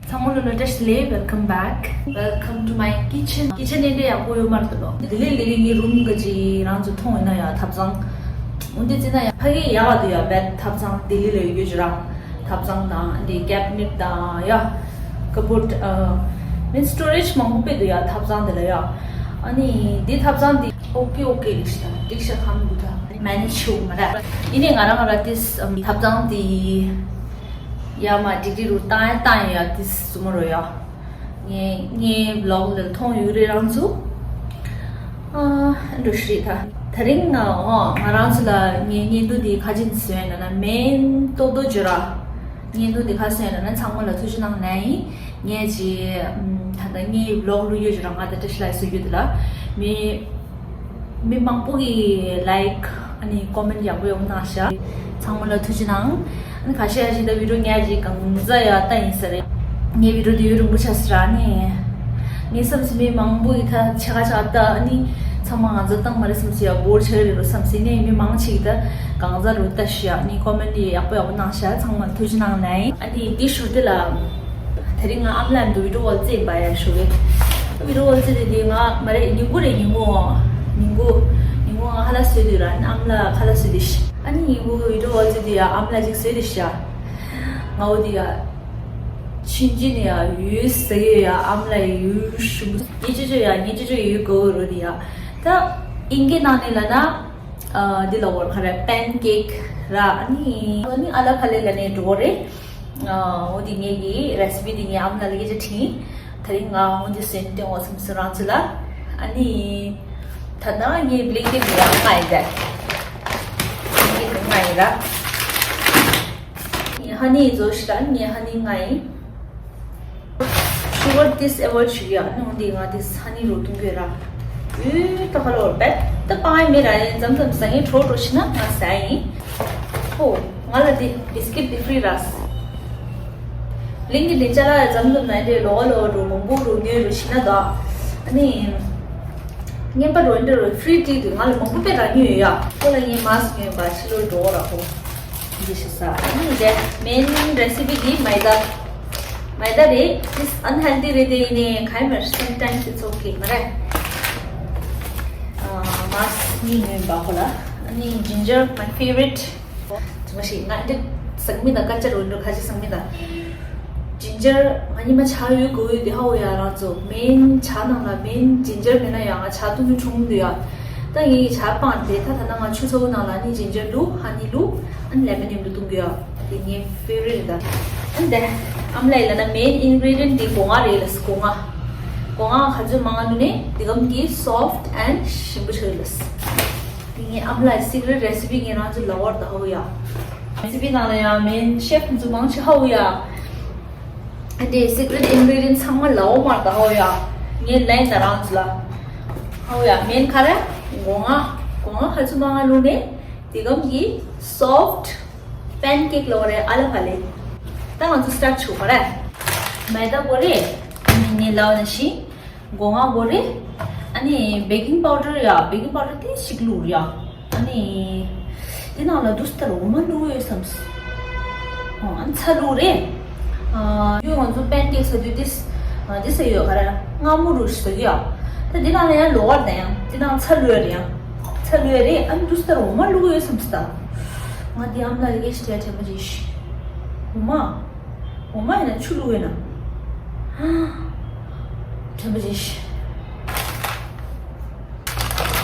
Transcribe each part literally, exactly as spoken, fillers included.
ཚང་མ་ལོ་ལ་བཀྲ་ཤིས་བདེ་ལེགས། Welcome back. Welcome to my kitchen. Kitchen ནི་འདྲ་ཡག་པོ་ཡོད་མ་རེད་དོ། ལྡི་ལི་ལི་ལི་ངའི་རུམ་ག་ཅིག་རང་ཚོ་མཐོང་ཡོད་ན་ཡང་ཐབ་ཚང་འོན་ཏེ་བརྩིས་ན་ཡང་ཕ་གི་ཡག་ག་འདུག་ཡ། བེད་ཐབ་ཚང་ལྡི་ལི་ལ་ཡོད་རྒྱུ་ར། ཐབ་ཚང་དང་འདི་ཀེབ་ནེཊ་དང་ཡ། ཀ་བོཌ་ཨ། མིན་སི་ཊོ་རེཇ་མང་པོ་དཔེ་འདུག་ཡ་ཐབ་ཚང་དེ་ལ་ཡ། ཨ་ནི་འདི་ཐབ་ཚང་འདི་ཨོ་ཀེ་ཨོ་ཀེ་འགྲིག་ཤག་འགྲིག་ཤག་ཁམ་འདུག་ད་མེ་ནེཇ་བྱེད་དགོས་མ་རེད། ཡིན་ནའི་ང་རང་ང་རང་ཏིས་ཨམ་ཐབ་ཚང་འདི་ཡ་མ་འགྲིག་འགྲིག་རུ་བཏང་ཡ་བཏང་ཡ་ཏིས་བཟོ་མ་རོ་ཡ། ངས་ངའི་བི་ལོག་ལ་མཐོང་ཡོད་རེད་རང་ཚོ། ཨ་འགྲོ་ཤི་རེད་ད། དེ་རིང་ང་ཨོ་ང་རང་ཚོ་ལ་ངའི་བརྙན་ཐུང་འདི་ཁ་ཅིག་བཟོས་ན་ན་མེན་ཏོག་ཏོ་བརྗོད་ར། བརྙན་ཐུང་འདི་ཁ་བཟོས་ན་ན་ཚང་མ་ལ་ཐུགས་རྗེ་གནང་ནའི་ངས་ཅི་ད་ལྟ་ངའི་བི་ལོག་བླུག་ཡོད་བརྗོད་ར། ང་ད་བཀྲ་ཤིས་ལགས་བཟོ་རྒྱུ་འདི་ལ་མི་མི་མང་པོ་གིས་ལའིཀ་ཨ་ནི་ཀོ་མེན་ཡག་པོ་ཡག་པོ་གནང་ཤག་ཚང་མ་ལ་ཐུགས་རྗེ་གནང་། ཨ་ནི་ཁ་ཤས་ཤིག་ད་བི་ཌིའོ་ཉག་ཅིག་གང་ཟག་ཡ་ལྟ་ཡིན་ས་རེད། ངའི་བི་ཌིའོ་དེ་ཡུན་རིང་པོ་ཆགས་སི་ར་ནི། ངའི་བསམ་སི་མི་མང་པོ་ཡི་ད་ཆེ་ཁ་ཆགས་ལྟ་ཨ་ནི་ཚང་མ་ང་ཚོ་བཏང་མ་རེད་བསམ་སི་ཡ་བོར་ཆགས་རེད་རོ་བསམ་སི་ནས་མི་མང་ཆེ་གི་ད་གང་ཟག་རུ་ལྟ་ཤི་ཡ་ཨ་ནི་ཀོ་མེན་ཡག་པོ་ཡག་པོ་གནང་ཤག་ཚང་མ་ཐུགས་རྗེ་གནང་ནའི་ཨ་ནི་དེ་ཞུ་དེ་ལ། དེ་རིང་ང་ཨམ་ལགས་འདུག་བི་ཌིའོ་ཀོལ་བརྩེ་བ་ཡ་ཞུ་གི། བི་ཌིའོ་ཀོལ་བརྩེ་དེ་དེ་ང་མ་རེད་ཉིན་གུང་རེད་ཉིན་གུང་། ཉིན་གུང་ཉིན་གུང་ང་ཁ་ལག་བཟོས་དུས་ར་ཨ་ནི་ཨམ་ལགས་ཁ་ལག་བཟོས་དུས་ཤི་ཨ་ནི་ཉིན་གུང་བི་ཌིའོ་ཀོལ་བརྩེ་དུས་ཡ་ཨམ་ལགས་ཅིག་བཟོས་དུས་ཤི་ཡ། ང་འོ་དེ་ཡ། ཆུང་ཆུང་ནས་ཡ་ཡོད་ཟེར་ཡོད་ཡ་ཨམ་ལགས་ཡོད་ཞུ་ངེད་ཅོ་ཅོ་ཡ་ངེད་ཅོ་ཅོ་ཡོད་གོ་རོ་དེ་ཡ། ད་ཨིན་སྐད་ནང་ནས་ལ་ན། འདི་ལ་བོར་ཁ་ར་པན་ཀེག་ར་ཨ་ནི་ཨ་ནི་ཨ་ལ་ཕ་ལེ་ལ་ནས་འགྲོ་རེད། འོ་དེ་ངེད་ཀྱི་རེ་སི་པི་དེ་ངའི་ཨམ་ལགས་ལ་སྐད་ཆ་དྲིས། དེ་རིང་ང་འོ་དེ་སེན་ཏེ་འོ་སམ་སི་རང་ཚོ་ལ་ཨ་ནི་ད་ན་ངའི་བི་ལིང་ཀེཊ་ལ་ཡང་ང་ཡིན་ད། བི་ལིང་ཀེཊ་ལ་ང་ཡིན་ར། ཧ་ནི་ཡིན་ཟོ་ཤི་ར་ངའི་ཧ་ནི་ང་ཡིན། ཤུ་གར་ཏིས་ཨེ་བོ་ཌ་བྱེད་ཀྱི་ཡ་ནི་འོ་འདི་ང་ཏིས་ཧ་ནི་རོ་བཏུང་གི་ར། ཡུ་ད་ཁ་ལོར་བེད་ད་པང་ཨེ་མེ་ར་ཡིན་ཙམ་ཙམ་ཟ་ངའི་གྲོ་གྲོ་ཤི་ན་ང་ཟ་ཡིན། ཧོ། ང་ལ་འདི་བི་སི་ཀིཊ་འདི་ཧྥི་རི་ར། ལིང་གི་འདི་ཅ་ལག་ཙམ་ཙམ་ན་འདི་ལོ་ལོ་རུ་མང་པོ་རུ་ཉོས་རུ་ཤི་ན་དོ། ཨ་ནི། རྔན་པ་རུ་འདི་རུ་ཧྥི་རི་ཏི་དུ་ང་ལ་མང་པོ་པེ་ར་ཉོས་ཡོད་ཡ། ཁོ་ལ་ངའི་མཱ་སི་ཉོས་པ་ཕྱི་ལོ་འགྲོ་ར་ཧོ། འདི་ཤི་ས། ཨ་ནི་འདི་མེན་རེ་སི་པི་འདི་མའི་ད། མའི་ད་རེད། This unhealthy རེད་དེ་ཡིན་ནའི་ག་ཡི་མ་རེད། Sometimes it's okay མ་རེད། ཨ་མཱ་སི་གཉིས་ཉོས་པ་ཁོ་ལ། ཨ་ནི་ginger my favorite ཙུ་མ་ཞིག་ང་འདི་ཟག་མི་དང་དཀར་ཆ་རུ་འགྲོ་ཁ་ཅིག་ཟག་མི་དང་། ཇིན་ཇར་ང་ཉི་མ་ཇ་ཡོད་དགོས་ཡོད་དེ་ཧ་འོ་ཡ་རང་ཚོ་མེན་ཇ་ནང་ལ་མེན་ཇིན་ཇར་མེད་ན་ཡང་ང་ཇ་བཏུང་གི་འཁྲུངས་འདུག་ཡ། ད་ངའི་ཇ་སྤངས་ཏེ་ད་ད་ན་ང་ཆུ་ཚ་བོ་ནང་ལ་ནི་ཇིན་ཇར་བླུགས་ཧ་ནི་བླུགས་ཨ་ནི་ལེ་མོན་མཉམ་དུ་བཏུང་གི་ཡ། དེ་ངའི་ཕེ་ཝ་རི་ཊི་རེད་ད། ཨ་ནི་དེ་ཨམ་ལའི་ལ་ན་མེན་ཨིན་གི་རི་ཌི་ཡན་ཊི་དེ་སྒོ་ང་རེད་ལ་སྒོ་ང་། སྒོ་ང་ག་ཚོད་མང་ང་འདུག་ནས་དེ་གམ་གི་སོཕ་ཊི་ཨེན་ཌི་ཞིམ་པོ་ཆགས་ཡོད་ལ། དེ་ངའི་ཨམ་ལགས་སི་ཀི་རེཊ་རེ་སི་པི་ངས་རང་ཚོ་ལ་བོར་ད་ཧོ་ཡ། རེ་སི་པི་ནང་ལ་ཡང་མེན་ཤེཕ་ཚོ་མང་ཆེ་ཧོ་ཡ། ཨ་འདྲེ་སི་ཀི་རེཊ་ཨིན་གི་རི་ཌི་ཡན་ཊི་ཚང་མ་ལ་བོར་མར་ད་ཧོ་ཡ། ངས་ལན་ད་རང་ཚོ་ལ་ཧོ་ཡ་མེན་ཁ་ར་སྒོ་ང་སྒོ་ང་ཁ་ཚུ་མང་ང་ལུ་ནས་དེ་གམ་གི་སོཕ་ཊི་པན་ཀེག་ལ་བོར་རེ་ཨ་ལ་ཕ་ལེ། ད་ང་ཚོ་སི་ཊར་ཊི་ཆུ་ཁ་ར་མེ་ད་གོ་རེ་ངས་ལ་བོར་ན་ཤི། སྒོ་ང་སྒོ་རེད། ཨ་ནི་བེ་ཀིང་པའུ་ཌར་ཡ་བེ་ཀིང་པའུ་ཌར་དེ་ཞིག་བླུགས་རེད་ཡ། ཨ་ནི་དེ་ནང་ལ་དུས་ལྟར་འོ་མ་བླུགས་ཡོད་བསམས། ཨ་ནི་ཚྭ་བླུགས་རེད། ཨ་ཡོད་ང་ཚོ་པན་ཀེག་ཟ་དུས་དེ་དེ་ཟ་ཡོད་ག་རེ་མངར་མོ་རུ་ཟ་གི་ཡ། ད་དེ་ནང་ལ་ཡང་ལོ་ཝར་དང་ཡང་དེ་ནང་ཚྭ་བླུགས་རེད་ཡང་། ཚྭ་བླུགས་རེད་ཨ་ནི་དུས་ལྟར་འོ་མ་བླུགས་ཡོད་བསམས་ད། ང་དེ་ཨམ་ལ་ཡི་གེ་ཞིག་དྲན་དྲན་པ་ཅིག་འོ་མ། འོ་མ་ཡིན་ན་ཆུ་བླུགས་ཡོད་ན། དྲན་པ་ཅིག་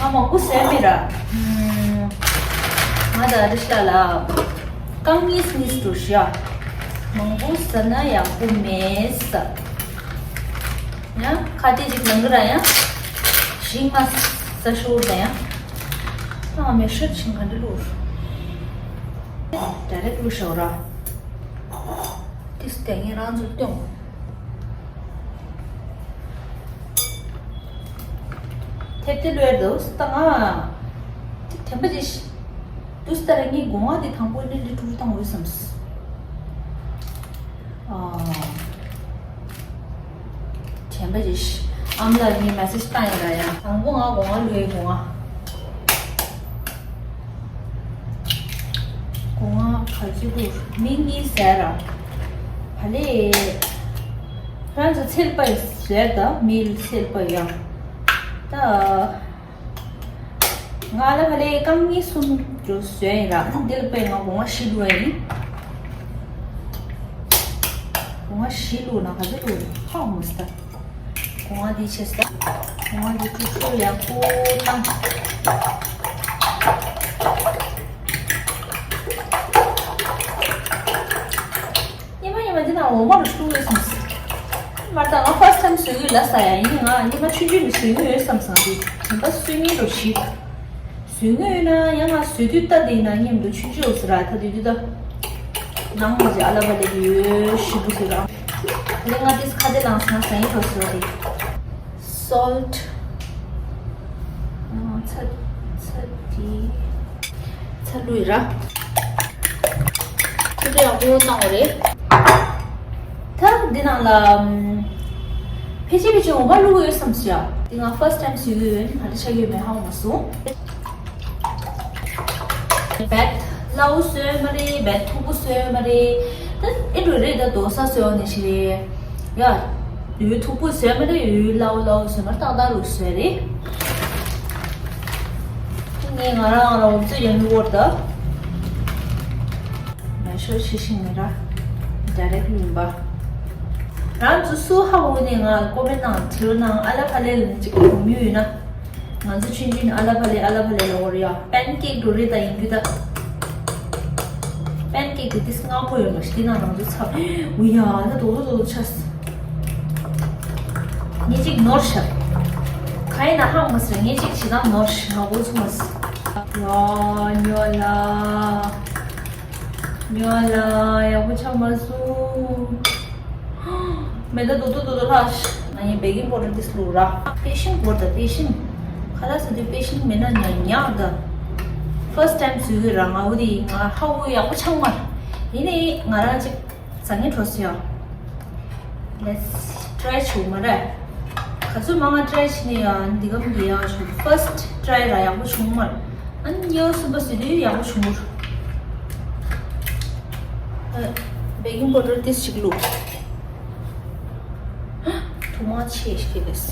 ང་མང་པོ་ཟས་མེད་ར། ང་ད་རི་ཤ་ལ། རྐང་གཉིས་གཉིས་འགྲོ་ཤ། མང་པོ་ཟ་ན་ཡག་པོ་མེད་ས། ཡང་ཁ་གཏད་ཅིག་ལང་གི་ར་ཡང་། ཞིང་མ་ཟ་ཤོར་ད་ཡང་། ང་མེ་ཤོད་ཆིང་ག་འདི་ལུར། ད་རེ་ལུ་ཤོར་ར། ཏིས་ཏེ་ངས་རང་ཚོ་སྟོན། ཐེབས་ཏེ་ལོས་འདུག་སྟངས་ང་། དེ་དྲན་པ་ཅིག་དུས་ལྟར་ངའི་སྒོ་ང་དེ་དང་པོ་ནི་འདི་ཀྲུག་བཏང་འོས་བསམས། ཨ། དྲན་པ་ཅིག་ཨམ་ལགས་ངའི་མེ་སེ་ཇི་བཏང་ཡིན་ར་ཡ། དང་པོ་ང་སྒོ་ང་ལུས་སྒོ་ང་། སྒོ་ང་ག་ཚོད་ལུས་མི་གཉིས་ཟེར་ར། བ་ལེ། ཁྱོད་ཚོ་ཚལ་པ་ཟེར་ད་མིལ་ཚལ་པ་ཡ། ད། ང་ལ་ཕ་ལེ་རྐང་གཉིས་གསུམ་འགྲོ་ཟེར་ཡིན་ར། འདི་ལ་པའི་ང་སྒོ་ང་བཞི་ལུ་ཡིན། སྒོ་ང་བཞི་ལུ་ན་ག་ཚོད་ལུ་ཧ་མོ་སྟ། སྒོ་ང་འདི་ཆེ་སྟ། སྒོ་ང་འདི་ཀྲུག་ཀྲུག་ཡག་པོ་བཏང་། ཉི་མ་ཉི་མ་འདི་ན་འོ་མ་རུ་བླུགས་ཡོད་བསམ་སོང་། མ་ད་ང་first time་བཟོས་ཡོད་ལ་ས་ཡ་ཡིན། ང་ཉི་མ་ཆུང་ཆུང་ནས་བཟོས་ཡོད་བསམ་སོང་། དེ་བྱིན་པ་སུས་ངེས་རོ་ཞིག་བཟོས་ཡོད་ན་ཡང་ང་བཟོས་དུས་ལྟ་དེ་ན་མཉམ་དུ་ཆུང་ཆུང་འོ་ཟེར་ར། ད་དུས་དུས་ད་ནང་མ་ཅི་ཨ་ལ་བ་ལེ་ཡོད་ཞིག་བུ་ཟེར་ར། དེ་ང་དེས་ཁ་དེ་ལངས་སོང་ས་ཡིན་རོ་ཟེར་བ་དེ། Salt། ཚ་ཚ་དེ། ཚ་ལུས་ར། ཚ་དེ་ཡག་པོ་བཏང་བ་རེད། ད་འདི་ནང་ལ། ཕལ་ཆེར་ཕལ་ཆེར་འོ་མ་བླུགས་ཡོད་བསམ་ཞིག་ཡ། འདི་ང་first time་བཟོས་ཡོད། ང་ལ་ཆ་ཡོད་མེད་ཧ་གོ་མ་སོང་། བེད་སླ་བོ་བཟོས་མ་རེད། བེད་མཐུག་པོ་བཟོས་མ་རེད། ད་ཨེ་འགྲོ་རེད། ད་རྡོ་ས་བཟོས་བ་ནི་ཞིག་རེད་ཡ། ཡོད་མཐུག་པོ་བཟོས་མ་རེད། ཡོད་སླ་བོ་སླ་བོ་བཟོས་མ་རེད། ཏག་ཏག་རུ་བཟོས་རེད། ངས་ང་རང་རང་འོབ་ཚོད་ཡང་མི་བོར་ད། མེ་ཤོར་ཤི་ཤི་མི་ར། direct་ཡིན་པ། རང་ཚོ་སུ་ཧ་གོ་ནས་ང་ཀོ་མེན་ནང་བྲིས་རོགས་གནང་། ཨ་ལ་ཕ་ལེ་ལ་ནི་གཅིག་གོ་མྱོང་ཡོད་ན། ང་ཚོ་ཆུང་ཆུང་ནས་ཨ་ལ་ཕ་ལེ་ཨ་ལ་ཕ་ལེ་ལ་འོར་ཡ། པན་ཀེག་འགྲོ་རེད་ད་ཡིན་རྒྱུ་ད། པན་ཀེག་དེ་དེ་སྔ་མོ་ཡོད་མ་ཤི་དེ་ན་རང་ཚོ་ཚ། འུ་ཡ་ད་དོ་དོ་དོ་དོ་ཆ། ངས་གཅིག་ནོར་ཤག་ཁ་ཡིན་ན་ཧང་མ་ཟེར། ངས་གཅིག་བྱེད་སྟངས་ནོར་ཤག་འོ་ཚོ་མ་ཟེར། ཡ་ཉོ་ལ། ཉོ་ལ་ཡག་པོ་ཆགས་མ་སོང་། མེ་ད་དོ་དོ་དོ་དོ་ལྷག་ང་ཡིན་baking powder་དེ་སླུ་ར། པེ་ཤིན་པོ་ད་པེ་ཤིན། ཁ་ལག་ཟ་དུས་པེ་ཤིན་མེད་ན་ཉག་ཉག་ད། first time་བཟོས་ཡོད་ར། ང་འོ་དེ་ང་ཧ་གོ་ཡག་པོ་ཆགས་མ། ཡིན་ནའི་ང་རང་གཅིག་ཟ་ངེས་འགྲོ་སོང་ཡ། Let's try་བྱུང་མ་རེད། ག་ཚོད་མང་ང་try་བྱས་ནས་ཡང་འདི་གམ་འདི་ཡག་བྱུང་། first try་ར་ཡག་པོ་བྱུང་མ་རེད། ཨ་ནི་ཉེའུ་སུམ་པ་ཟེར་དུས་ཡག་པོ་བྱུང་། baking powder་ཏིས་ཞིག་བླུགས། ཐུག་མ་ཆེ་ཞིག་རེད།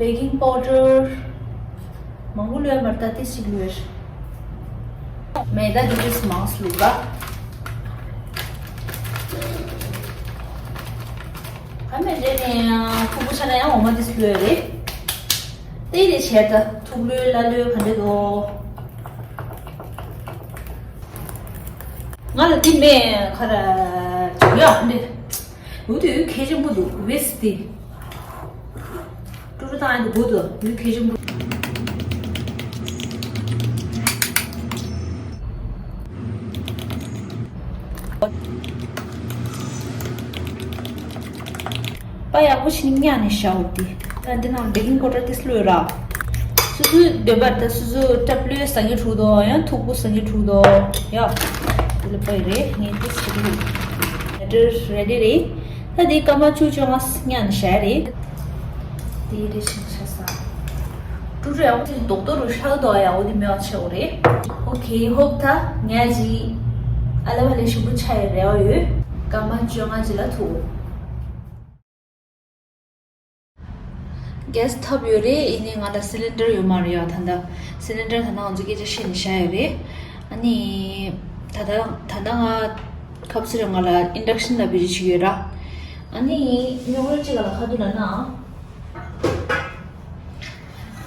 baking powder་མང་པོ་བླུགས་ཡ་མ་རེད། ད་ཏིས་ཞིག་བླུགས་ཡ། མེ་ད་འདི་ཏིས་མང་སུ་བླུགས་ད། ཨ་མེ་རེ་ནས་ཁུ་བུ་ཆ་ན་ཡང་འོ་མ་དེ་སུ་ལོས་རེད། དེ་རེ་བྱས་ད་ཐུག་ལོས་ལ་ལོས་ག་འདྲ་འདུག་ང་ལ་དེ་མེད་ཁ་ར་ཡ་འདི། འུ་དུ་ཡུ་ཁེ་ཆེན་པོ་འདུག་ཝེ་སི་དེ། ཀྲུ་ཀྲུ་བཏང་ཡ་འདི་དགོས་འདུག་ཡུ་ཁེ་ཆེན་པོ། པ་ཡག་པོ་ཞིག་ཉར་ནས་བཞག་འོ་དེ། ད་འདི་ནང་baking powder་དེ་སློས་ར། སོ་སོའི་འདོད་པར་ད་སོ་སོ་སྐྲ་ལོས་ཟ་མཁན་འདུག་དོ། ཡང་མཐུག་པོ་ཟ་མཁན་འདུག་དོ། ཡ། དེ་ལ་པ་ཡི་རེད། ངས་དེ་ཟ་གི་རེད། batter ready་རེད། ད་དེ་སྐར་མ་བཅུ་བཅོ་ལྔ་ཉར་ནས་བཞག་རེད། དེ་རེ་ཞིག་ཆ་ས། ཀྲུ་ཀྲུ་ཡག་པོ་ཅིག་རྡོག་རྡོག་རུ་ཤག་རྡོག་ཡག་པོ་དེ་མེད་པ་བྱེད་འོ་རེད། ཨོ་ཁེ་ཧོབ་ད་ངས་ཅིག་ཨ་ལ་བ་ལས་ཞིམ་པོ་ཆགས་ཡ་རེ་བ་ཡོད། སྐར་མ་བཅོ་ལྔ་ཅིག་ལ་ཐུག་ཀེ་སི་ཐབ་ཡོད་རེད། ཡིན་ནའི་ང་ལ་སི་ལིན་ཌར་ཡོད་མ་རེད་ཡ། ད་ལྟ་སི་ལིན་ཌར་ད་ལྟ་ང་ཚོ་སྐད་ཆ་བཤད་ནས་བཞག་ཡོད་རེད། ཨ་ནི་ད་ལྟ་ད་ལྟ་ང་ཁབ་སི་རེད། ང་ལ་ཨིན་ཌག་ཤན་ལ་བེད་སྤྱོད་བྱེད་ཀྱི་ཡོད་ར། ཨ་ནི་ཉོ་གར་གཅིག་ག་ལ་ཁ་ཐུག་ལ་ན།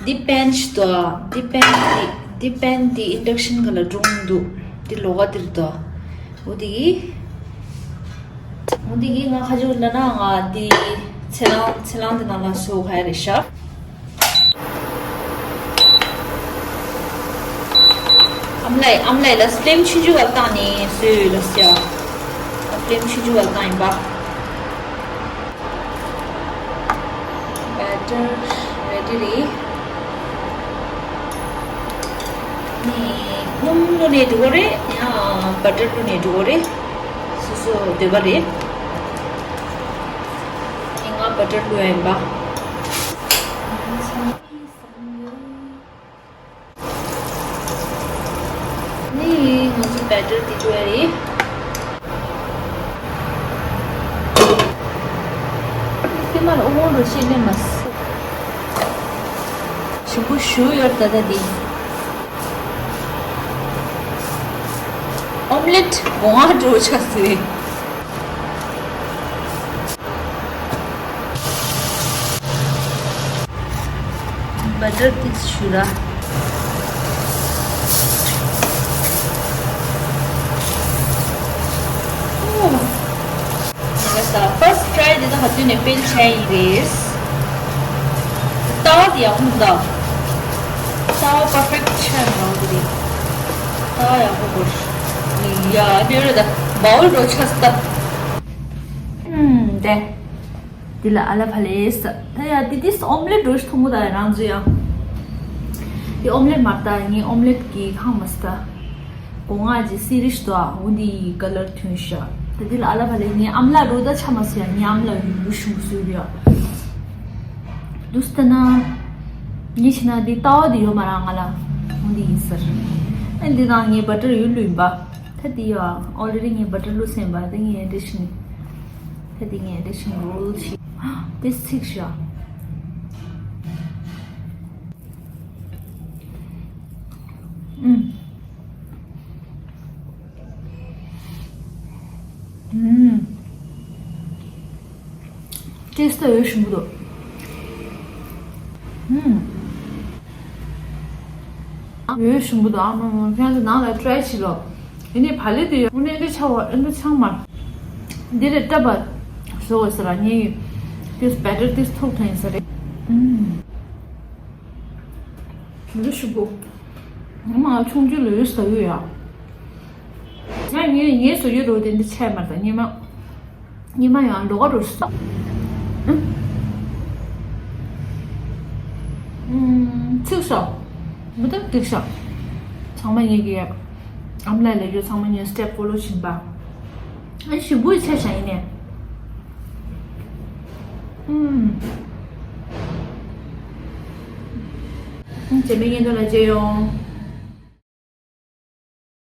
འདི་པན་ཞིག་འདུག་འདི་པན་འདི་འདི་པན་འདི་ཨིན་ཌག་ཤན་ག་ལ་སྒྲུང་འདུག་འདི་ལོགས་ཀ་འདིར་འདུག་འོ་དེ་གི་འོ་དེ་གི་ང་ཁ་ཅིག་ལ་ན་ང་འདི་ཚེ་རང་ཚེ་རང་འདི་ནང་ལ་སོ་ཁ་ཡ་རེད་ཤག་ཨམ་ལའི་ཨམ་ལའི་ལ་སི་ལིམ་ཆུང་ཆུང་བ་བཏང་ནས་སོས་ལ་སི་ཡ། སི་ལིམ་ཆུང་ཆུང་བ་བཏང་ཡིན་པ། batter ready་རེད། ནི་སྣུམ་བླུགས་ནས་འགྲོ་གི་རེད། ཡང་butter་བླུགས་ནས་འགྲོ་གི་རེད། སོ་སོ་འདོད་པ་རེད། ནི་ང་butter་བླུགས་ཡ་ཡིན་པ། ནི་ང་ཚོ་batter་དེ་བྱས་རེད། མར་ཨོ་ལོ་ཤེས་ལེ་མ་སི། ཞིམ་པོ་ཞུ་ཡོད་ད་ད་འདི། ཨོམ་ལེཊ་སྒོ་ང་འགྲོ་ཆ་སི། བ་ཊར་ཏིས་ཞུ་ར། ཨོ། ཡ་ས་ཕར་སི་ཊི་ཊི་རའི་དེ་ད་ཧ་ཏུ་ནས་སྤེལ་བྱས་ཡིན་རེད། ལྟ་བ་དེ་ཡག་པོ་འདུག་ད་ལྟ་བ་པར་ཕེག་ཆགས་ཡོང་གི་རེད། ལྟ་བ་ཡག་པོ་དགོས། ཡ་ཨ་ནི་རེད་ད་བའོལ་འགྲོ་ཆགས་སི་ད། ཨུམ་དེ། འདི་ལ་ཨ་ལ་ཕ་ལེ་ས། ད་ཡ་འདི་དིས་ཨོམ་ལེཊ་འགྲོ་ཞིག་མཐོང་གི་ད་ཡ་རང་ཚོ་ཡ། འདི་ཨོམ་ལེཊ་མ་ལྟ་ངས་ཨོམ་ལེཊ་གི་ཁང་མ་སི་ད། སྒོ་ང་ཅི་སི་རིཤ་དོ་ཨ་འོ་འདི་ཡི་ཀ་ལར་ཐོན་ཤག་ད་འདི་ལ་ཨ་ལ་ཕ་ལེ་ངའི་ཨམ་ལ་རོ་ད་ཆ་མ་སི་ཡ་ངའི་ཨམ་ལ་ཡུ་ཡུ་ཤུ་སུ་ཡ། དུས་ད་ན། ངས་ཕྱི་ན་འདི་ལྟ་བ་འདི་ཡོད་མ་ར་ང་ལ། འོ་འདི་ཡིན་ཟེར། ཨ་འདི་ན་ངའི་བ་ཊར་ཡུ་ལུས་པ། ད་འདི་ཡ་ཨོ་ལེ་ཌི་ངའི་བ་ཊར་ལུས་སེམས་པ་ད་ངའི་འདི་ཤིང་། ད་འདི་ངའི་འདི་ཤིང་རོལ་ཤིང་། དེ་ཚིག་ཤག་ཨུམ། ཨུམ། ཏེས་ཏ་འོས་ཞིམ་པོ་འདུག་ཨུམ། འོས་ཞིམ་པོ་འདུག་ཨ་མ་མ་ཁྱེད་ཚོ་ནང་ལ་ཊི་རའི་བྱེད་ལོ། ཡིན་ནའི་བ་ལེ་དེ་ཡོད་ཨུ་ནས་འདི་ཆ་བ་ཨེ་འདི་ཆང་མ། འདི་རེ་ཏྲ་བ་བཟོ་བ་ཟེར་ར་ངས་ཡིན། ཏེས་བ་ཊར་ཏེས་ཐུག་ཐང་ཡིན་ས་རེད། ཨུམ། འོས་ཞིམ་པོ། ངོ་མ་ཆུང་ཆུང་ལ་འོས་ཟ་གི་ཡོད་ཡ། ང་ངས་ངས་བཟོ་རྒྱུ་རོ་དེ་འདི་ཆད་མ་རེད་ད་ཉི་མ། ཉི་མ་ཡང་ལོག་རུ་སོང་། ཨུམ། ཚིག་ཤོག་མི་ད་འགྲིག་ཤག་ཚང་མ་ངེད་ཀྱི་ཨམ་ལགས་ལས་རྒྱུ་ཚང་མ་ངས་སི་ཊེབ་ཕོ་ལོ་བྱིན་པ། ཨ་ཞིམ་པོ་ཡི་ཆད་ཤག་ཡིན་ནས། ཨུམ། རྗེས་མའི་བརྙན་ཐུང་ལ་མཇལ་ཡོང་།